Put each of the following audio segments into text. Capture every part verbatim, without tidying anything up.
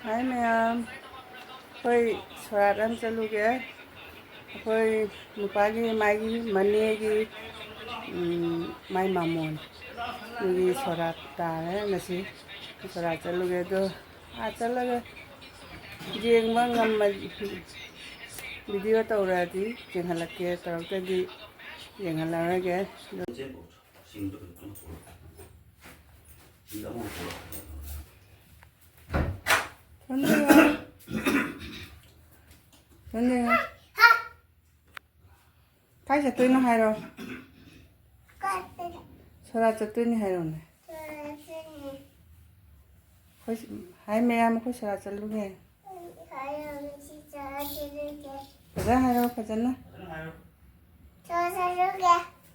ꯍꯥꯏ ꯃꯌꯥꯝ, ꯑꯩꯈꯣꯏ ꯁꯣꯔꯥꯠ ꯑꯃ ꯆꯠꯂꯨꯒꯦ꯫ ꯑꯩꯈꯣꯏ ꯅꯨꯄꯥꯒꯤ ꯃꯥꯒꯤ ꯃꯅꯦꯒꯤ, ꯎꯝ, ꯃꯥꯏ ꯃꯥꯃꯣꯟ, ꯑꯗꯨꯒꯤ ꯁꯣꯔꯥꯠ ꯇꯥꯔꯦ ꯉꯁꯤ꯫ ꯁꯣꯔꯥꯠ ꯆꯠꯂꯨꯒꯦ꯫ ꯑꯗꯣ ꯑꯥ ꯆꯠꯂꯒ ꯌꯦꯡꯕ ꯉꯝꯃ-, video ꯇꯧꯔꯛꯑꯗꯤ ꯌꯦꯡꯍꯜꯂꯛꯀꯦ, ꯇꯧꯔꯛꯇ꯭ꯔꯗꯤ ꯌꯦꯡꯍꯜꯂꯔꯣꯏꯒꯦ꯫ ꯊꯣꯟꯗꯣꯏꯔꯣ? ꯊꯣꯟꯗꯣꯏꯔꯣ? ꯀꯥꯏ ꯆꯠꯇꯣꯏꯅꯣ ꯍꯥꯏꯔꯣ? ꯁꯣꯔꯥꯠ ꯆꯠꯇꯣꯏꯅꯦ ꯍꯥꯏꯔꯣꯅꯦ꯫ ꯑꯩꯈꯣꯏ ꯁ-, ꯍꯥꯏ ꯃꯌꯥꯝ, ꯑꯩꯈꯣꯏ ꯁꯣꯔꯥꯠ ꯆꯠꯂꯨꯒꯦ꯫ ꯐꯖꯅ ꯍꯥꯏꯔꯣ, ꯐꯖꯅ꯫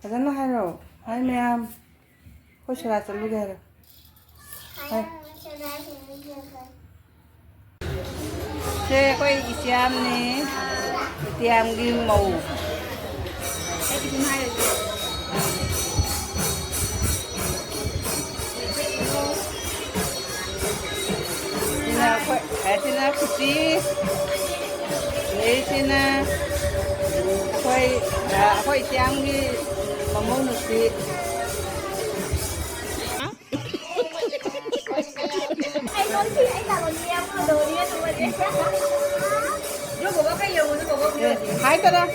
ꯐꯖꯅ ꯍꯥꯏꯔꯣ꯫ ꯍꯥꯏ ꯃꯌꯥꯝ, ꯑꯩꯈꯣꯏ ꯁꯣꯔꯥꯠ ꯆꯠꯂꯨꯒꯦ ꯍꯥꯏꯔꯣ꯫ ꯍꯥꯏ꯫ ꯁꯦ ꯑꯩꯈꯣꯏ ꯏꯆꯦꯝꯅꯤ, ꯏꯆꯦꯝꯒꯤ ꯃꯧ꯫ ꯁꯤꯅ ꯑꯩꯈꯣꯏ, ꯑꯁꯤꯅ ꯀꯨꯆꯤ, ꯑꯗꯩ ꯁꯤꯅ ꯑꯩꯈꯣꯏ, ꯑꯩꯈꯣꯏ ꯏꯆꯦꯝꯒꯤ ꯃꯃꯧ ꯅꯨꯄꯤ꯫ ꯍꯥꯏ ꯇꯔꯥ꯫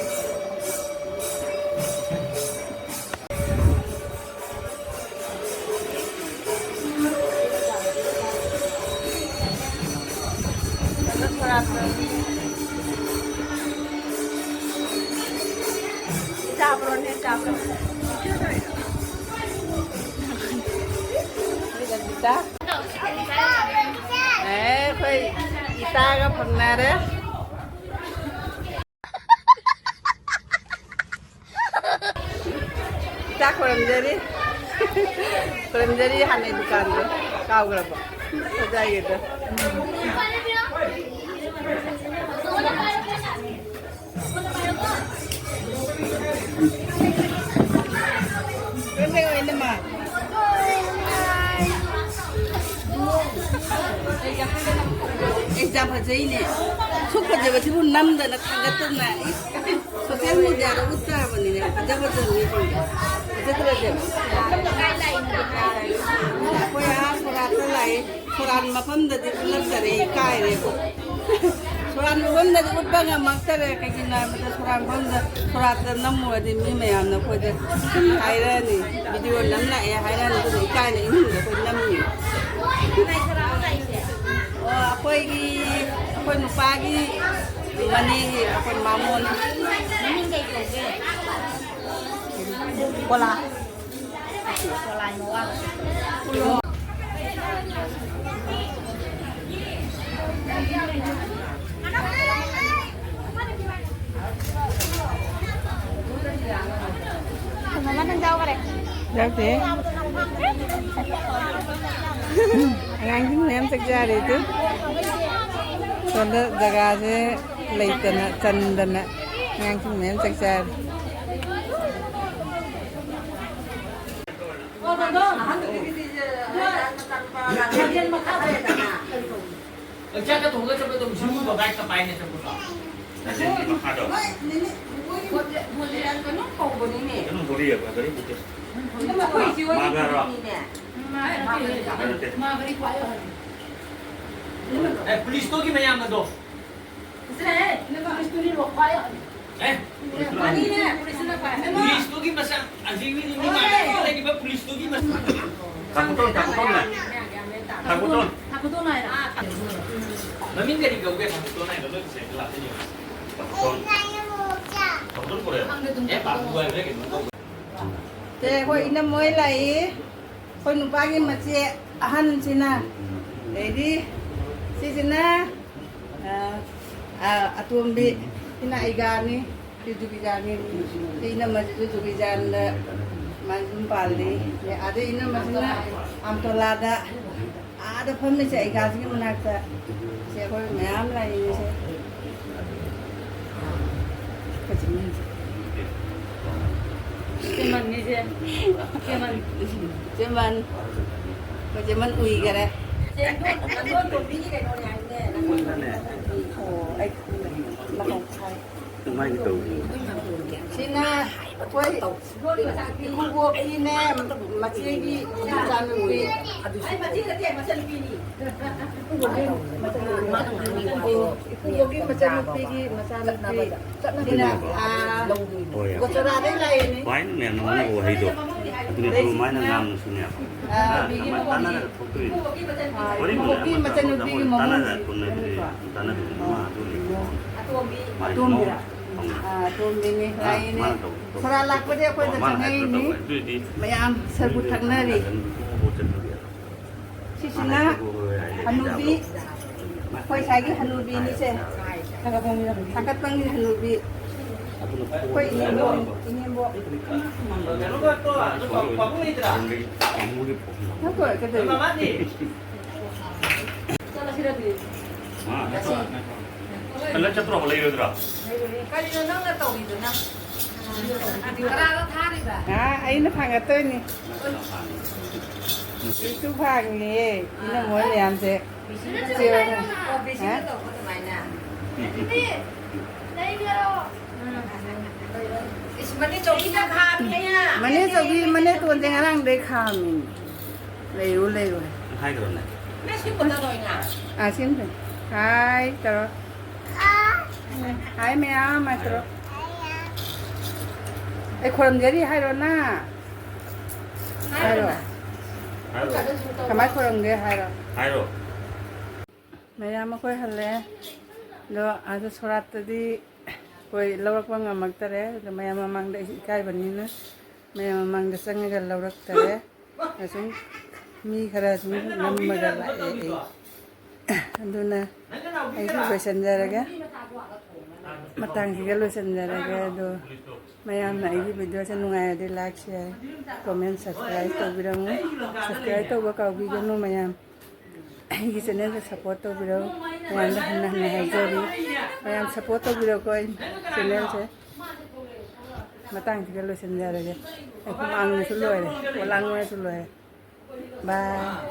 ꯆꯥꯕ꯭ꯔꯣꯅꯦ, ꯆꯥꯕ꯭ꯔꯣ? ꯑꯦ, ꯑꯩꯈꯣꯏ ꯏꯇꯥꯒ ꯐꯪꯅꯔꯦ꯫ ꯏꯇꯥ ꯈꯣꯏꯔꯝꯖꯔꯤ꯫ ꯈꯣꯏꯔꯝꯖꯔꯤ ꯍꯥꯟꯅꯩ ꯗꯨꯀꯥꯟꯗꯣ꯫ ꯀꯥꯎꯈ꯭ꯔꯕꯣ? ꯈꯣꯖꯥꯏꯒꯤꯗꯣ꯫ ꯀꯔꯝ ꯇꯧꯔꯤꯅꯣ, ꯏꯅꯝꯃ? ꯑꯩ ꯌꯥꯝ ꯐꯖꯩꯅꯦ꯫ ꯁꯨꯛ ꯐꯖꯕꯁꯤꯕꯨ ꯅꯝꯗꯅ ꯊꯥꯒꯠꯇꯅ, ꯏꯁ, ꯁꯣꯁꯤꯌꯦꯜ ꯃꯦꯗꯤꯌꯥꯗ ꯎꯠꯇ꯭ꯔꯕꯅꯤꯅꯦ, ꯐꯖ ꯐꯖꯕ ꯃꯤꯁꯤꯡꯗꯣ꯫ ꯐꯖꯗ꯭ꯔꯁꯦ? ꯑꯩꯈꯣꯏ ꯑꯥ ꯁꯣꯔꯥꯠꯇ ꯂꯥꯛꯏ, ꯁꯣꯔꯥꯠ ꯃꯐꯝꯗꯗꯤ ꯎꯠꯂꯛꯇꯔꯦ, ꯏꯀꯥꯏꯔꯦꯀꯣ꯫ ꯁꯣꯔꯥꯠ ꯃꯐꯝꯗꯗꯤ ꯎꯠꯄ ꯉꯝꯃꯛꯇꯔꯦ, ꯀꯩꯒꯤꯅꯣ ꯍꯥꯏꯕꯗ ꯁꯣꯔꯥꯠ ꯃꯐꯝꯗ, ꯁꯣꯔꯥꯠꯇ ꯅꯝꯃꯨꯔꯗꯤ ꯃꯤ ꯃꯌꯥꯝꯅ ꯑꯩꯈꯣꯏꯗ ꯍꯥꯏꯔꯛꯑꯅꯤ, ꯚꯤꯗꯤꯑꯣ ꯅꯝ ꯂꯥꯛꯑꯦ ꯍꯥꯏꯔꯛꯑꯅꯤ, ꯑꯗꯨꯅ ꯏꯀꯥꯏꯅ ꯏꯃꯨꯡꯗ ꯑꯩꯈꯣꯏ ꯅꯝꯃꯤ꯫ ꯑꯣ, ꯑꯩꯈꯣꯏꯒꯤ, ꯑꯩꯈꯣꯏ ꯅꯨꯄꯥꯒꯤ ꯃꯅꯦꯒꯤ ꯑꯩꯈꯣꯏ ꯃꯥꯃꯣꯅꯤ꯫ ꯃꯃꯤꯡ ꯀꯩ ꯀꯧꯒꯦ? ꯀꯣꯂꯥ꯫ ꯀꯣꯂꯥꯏ ꯃꯋꯥ꯫ ꯃꯃꯥ ꯅꯪ ꯌꯥꯎꯈꯔꯦ꯫ ꯌꯥꯎꯗꯦ꯫ ꯑꯉꯥꯡꯁꯤꯡ ꯃꯌꯥꯝ ꯆꯥꯛ ꯆꯥꯔꯤ ꯑꯗꯨ꯫ ꯁꯣꯝꯗ ꯖꯒꯥꯁꯦ ꯂꯩꯇꯅ, ꯆꯟꯗꯅ ꯑꯉꯥꯡꯁꯤꯡ ꯃꯌꯥꯝ ꯆꯥꯛ ꯆꯥꯔꯤ꯫ ꯆꯥꯛꯀ ꯊꯣꯡꯉ ꯆꯠꯄꯗꯣ ꯖꯤꯝꯒ ꯕꯥꯏꯛꯀ ꯄꯥꯏꯅ ꯆꯠꯄꯗꯣ꯫ ꯃꯈꯥꯗꯣ꯫ ꯀꯩꯅꯣ ꯀꯧꯕꯅꯤꯅꯦ꯫ ꯀꯩꯅꯣ ꯒꯥꯔꯤ ꯍꯥꯏꯕ, ꯒꯥꯔꯤ ꯄꯨꯗꯦ꯫ ꯑꯩꯈꯣꯏ ꯏꯆꯦ ꯍꯣꯏꯒꯤ ꯃꯥꯒꯔꯣ? ꯒꯥꯔꯤꯅꯤꯅꯦ꯫ ꯅꯠꯇꯦ꯫ ꯑꯦ, ꯄꯨꯂꯤꯁꯇꯣꯒꯤ ꯃꯌꯥꯝꯕꯗꯣ꯫ ꯑꯦ, ꯄꯨꯂꯤꯁꯇꯨꯒꯤ ꯃꯆꯥ, ꯑꯁꯤꯒꯤ ꯃꯤ ꯃꯥꯟꯅꯕ ꯂꯩꯔꯤꯕ ꯄꯨꯂꯤꯁꯇꯨꯒꯤ ꯃꯆꯥ꯫ ꯊꯥꯡꯀꯨꯇꯣꯟ, ꯊꯥꯡꯀꯨꯇꯣꯟꯅꯦ꯫ ꯊꯥꯡꯀꯨꯇꯣꯟ꯫ ꯊꯥꯡꯀꯨꯇꯣꯟ ꯍꯥꯏꯔꯣ? ꯃꯃꯤꯡ ꯀꯔꯤ ꯀꯧꯒꯦ? ꯊꯥꯡꯀꯨꯇꯣꯟ ꯍꯥꯏꯔꯣ? ꯂꯣꯏ ꯁꯦꯡꯅ ꯂꯥꯛꯇꯣꯏꯅꯦ꯫ ꯊꯥꯡꯀꯨꯇꯣꯟ꯫ ꯊꯥꯡꯀꯨꯇꯣꯟ ꯄꯨꯔꯛꯑꯦ꯫ ꯑꯦ, ꯄꯥꯕꯨ ꯍꯥꯏꯕ꯭ꯔꯥ ꯀꯩꯅꯣ ꯇꯧꯕ꯫ ꯁꯦ, ꯑꯩꯈꯣꯏ ꯏꯅꯝꯃ ꯍꯣꯏ ꯂꯥꯛꯏ꯫ ꯑꯩꯈꯣꯏ ꯅꯨꯄꯥꯒꯤ ꯃꯆꯦ ꯑꯍꯟꯁꯤꯅ, ꯑꯗꯩꯗꯤ ꯁꯤꯁꯤꯅ, ꯑ, ꯑ, ꯑꯇꯣꯝꯕꯤ, ꯁꯤꯅ ꯑꯩꯒꯥꯅꯤ, ꯁꯤ ꯖꯨꯕꯤꯖꯥꯟꯅꯤ, ꯁꯤ ꯏꯅꯝꯃꯁꯤꯁꯨ ꯖꯨꯕꯤꯖꯥꯟꯗ ꯃꯥ ꯌꯨꯝ ꯄꯥꯜꯂꯤ꯫ ꯑꯗꯩ ꯏꯅꯝꯃꯁꯤꯅ ꯑꯝꯇꯣꯂꯥꯗ꯫ ꯑꯥꯗ ꯐꯝꯃꯤꯁꯦ ꯑꯩꯒꯥꯁꯤꯒꯤ ꯃꯅꯥꯛꯇ꯫ ꯁꯦ ꯑꯩꯈꯣꯏ ꯃꯌꯥꯝ ꯂꯥꯛꯏꯁꯦ꯫ ꯑꯩꯈꯣꯏ ꯆꯦꯃꯟꯁꯦ꯫ ꯆꯦꯃꯟꯅꯤꯁꯦ꯫ ꯆꯦꯃꯟ꯫ ꯆꯦꯃꯟ꯫ ꯑꯩꯈꯣꯏ ꯆꯦꯃꯟ ꯎꯏꯈꯔꯦ꯫ ꯑꯣ, ꯑꯩ ꯈꯪꯗꯦ꯫ ꯀꯃꯥꯏꯅ ꯇꯧꯕꯅꯣ? ꯁꯤꯅ ꯑꯩꯈꯣꯏ ꯏꯀꯨꯕꯣꯛꯀꯤꯅꯦ, ꯃꯆꯦꯒꯤ ꯃꯆꯥꯅꯨꯄꯤ꯫ ꯏꯀꯨꯕꯣꯛꯀꯤ ꯃꯆꯥꯅꯨꯄꯤꯒꯤ ꯃꯆꯥꯅꯨꯄꯤ꯫ ꯁꯤꯅ, ꯑꯥ, ꯍꯣꯏ, ꯌꯥꯝ ꯒꯨꯖꯔꯥꯠꯇꯩ ꯂꯥꯛꯏꯅꯦ꯫ ꯈ꯭ꯋꯥꯏ ꯃꯌꯥꯝꯅ ꯉꯥꯡꯅꯕ ꯋꯥꯍꯩꯗꯣ, ꯑꯗꯨꯅ ꯑꯗꯨꯃꯥꯏꯅ ꯉꯥꯡꯕꯁꯨꯅꯦ꯫ ꯑꯥ, ꯑꯥ, ꯌꯥꯝ ꯇꯥꯟꯅꯔꯒ ꯊꯣꯛꯇꯣꯏꯅꯤ꯫ ꯑꯥ, ꯋꯥꯔꯤ ꯏꯀꯨꯕꯣꯛꯀꯤ ꯃꯆꯥꯅꯨꯄꯤꯒꯤ ꯃꯃꯧ꯫ ꯇꯥꯟꯅꯗ ꯈꯣꯠꯅꯗ꯭ꯔꯤ, ꯇꯥꯟꯅꯗ꯭ꯔꯤ, ꯃꯥ ꯑꯗꯨꯅꯤ꯫ ꯑꯇꯣꯝꯕꯤꯔꯥ? ꯑꯥ, ꯑꯇꯣꯝꯕꯤꯅꯤ, ꯑꯥ, ꯂꯥꯛꯏꯅꯦ꯫ ꯃꯥꯅ ꯇꯧ-, ꯇꯧ-, ꯁꯣꯔꯥ ꯂꯥꯛꯄꯗꯤ ꯑꯩꯈꯣꯏꯗ ꯃꯥꯅ ꯍꯥꯏꯔꯛꯀꯗꯧꯕ ꯆꯪꯉꯛꯏꯅꯤ꯫ ꯑꯗꯨꯏꯗꯤ ꯃꯌꯥꯝ ꯁꯔꯕꯨ ꯊꯛꯅꯔꯤ꯫ ꯃꯥꯅ ꯍꯥꯏꯔꯛꯀꯗꯧꯕ ꯆꯠꯄꯗꯤ ꯌꯥꯔꯣꯏ꯫ ꯁꯤꯁꯤꯅ ꯍꯅꯨꯕꯤ, ꯑꯩꯈꯣꯏ ꯁ꯭ꯋꯥꯏꯒꯤ ꯍꯅꯨꯕꯤꯅꯤꯁꯦ꯫ ꯁꯥꯀꯠꯄꯝꯒꯤ ꯍꯅꯨꯕꯤ꯫ ꯑꯩꯈꯣꯏ ꯏꯅꯦꯝꯕꯣꯛ, ꯏꯅꯦꯝꯕꯣꯛ꯫ ꯅꯠꯇ꯭ꯔꯣ, ꯀꯩꯗꯧꯔꯤꯅꯣ? ꯍꯜꯂ ꯆꯠꯇ꯭ꯔꯣ? ꯂꯩꯔꯣꯏꯗ꯭ꯔꯣ? ꯀꯔꯤꯅꯣ ꯅꯪꯅ ꯇꯧꯔꯤꯗꯨꯅ? ꯀꯅꯥꯗ ꯊꯥꯔꯤꯕ? ꯑꯥ, ꯑꯩꯅ ꯐꯪꯒꯠꯇꯣꯏꯅꯤ꯫ ꯁꯤꯁꯨ ꯐꯪꯉꯦ, ꯏꯅꯝꯃꯣꯏ ꯃꯌꯥꯝꯁꯦ꯫ ꯏꯆꯦ ꯍꯣꯏꯅ꯫ ꯑꯣ, ꯕꯤꯖꯤꯅ ꯍꯥ? ꯇꯧꯕ ꯑꯗꯨꯃꯥꯏꯅ꯫ ꯏꯁ, ꯃꯅꯦ ꯆꯧꯕꯤꯅ ꯈꯥꯝꯃꯤ ꯑꯩꯅ꯫ ꯃꯅꯦ ꯆꯧꯕꯤ, ꯃꯅꯦ ꯇꯣꯟꯁꯦ ꯉꯔꯥꯡꯗꯩ ꯈꯥꯝꯃꯤ꯫ ꯂꯩꯌꯨ, ꯂꯩꯌꯨ꯫ ꯍꯥꯏꯈ꯭ꯔꯣꯅꯦ꯫ ꯅꯪ ꯁꯤ ꯄꯣꯠꯇꯣ ꯂꯣꯏꯅ꯫ ꯑꯥ, ꯁꯤ ꯑꯝꯇ꯫ ꯍꯥꯏ ꯇꯧꯔꯣ꯫ ꯍꯥꯏ ꯃꯌꯥꯝ ꯍꯥꯏ ꯇꯧꯔꯣ꯫ ꯑꯩ ꯈꯣꯏꯔꯝꯖꯔꯤ ꯍꯥꯏꯔꯣ ꯅꯪ? ꯍꯥꯏꯔꯣ꯫ ꯍꯥꯏꯔꯣ꯫ ꯀꯃꯥꯏ ꯈꯣꯏꯔꯝꯒꯦ ꯍꯥꯏꯔꯣ꯫ ꯍꯥꯏꯔꯣ꯫ ꯃꯌꯥꯝ ꯑꯩꯈꯣꯏ ꯍꯜꯂꯛꯑꯦ꯫ ꯑꯗꯣ ꯑꯥꯗ ꯁꯣꯔꯥꯠꯇꯗꯤ ꯑꯩꯈꯣꯏ ꯂꯧꯔꯛꯄ ꯉꯝꯃꯛꯇꯔꯦ꯫ ꯑꯗꯣ ꯃꯌꯥꯝ ꯃꯃꯥꯡꯗ ꯑꯩꯁꯨ ꯏꯀꯥꯏꯕꯅꯤꯅ ꯃꯌꯥꯝ ꯃꯃꯥꯡꯗ ꯆꯪꯉꯒ ꯂꯧꯔꯛꯇꯔꯦ꯫ ꯑꯁꯨꯝ ꯃꯤ ꯈꯔ ꯁꯨꯝ ꯅꯝꯃꯒ ꯂꯥꯛꯑꯦ ꯑꯩ꯫ ꯑꯗꯨꯅ ꯑꯩꯁꯨ ꯂꯣꯏꯁꯤꯟꯖꯔꯒꯦ꯫ ꯃꯇꯥꯡꯁꯤꯒ ꯂꯣꯏꯁꯤꯟꯖꯔꯒꯦ꯫ ꯑꯗꯣ ꯃꯌꯥꯝꯅ ꯑꯩꯒꯤ ꯚꯤꯗꯤꯑꯣꯁꯦ ꯅꯨꯡꯉꯥꯏꯔꯗꯤ like, share, comment, subscribe ꯇꯧꯕꯤꯔꯝꯃꯨ꯫ Subscribe ꯇꯧꯕ ꯀꯥꯎꯕꯤꯒꯅꯨ ꯃꯌꯥꯝ꯫ ꯑꯩꯒꯤ ꯆꯦꯅꯦꯜꯗ ꯁꯞꯄꯣꯔꯠ ꯇꯧꯕꯤꯔꯣ꯫ ꯃꯌꯥꯝꯗ ꯍꯟꯅ ꯍꯟꯅ ꯍꯥꯏꯖꯔꯤ꯫ ꯃꯌꯥꯝ ꯁꯞꯄꯣꯔꯠ ꯇꯧꯕꯤꯔꯣꯀꯣ ꯑꯩ ꯆꯦꯅꯦꯜꯁꯦ꯫ ꯃꯇꯥꯡꯁꯤꯒ ꯂꯣꯏꯁꯤꯟꯖꯔꯒꯦ꯫ ꯑꯩ ꯍꯨꯃꯥꯡꯅꯁꯨ ꯂꯣꯏꯔꯦ, ꯄꯣꯂꯥꯡꯅꯁꯨ ꯂꯣꯏꯔꯦ꯫ ꯕꯥꯏ꯫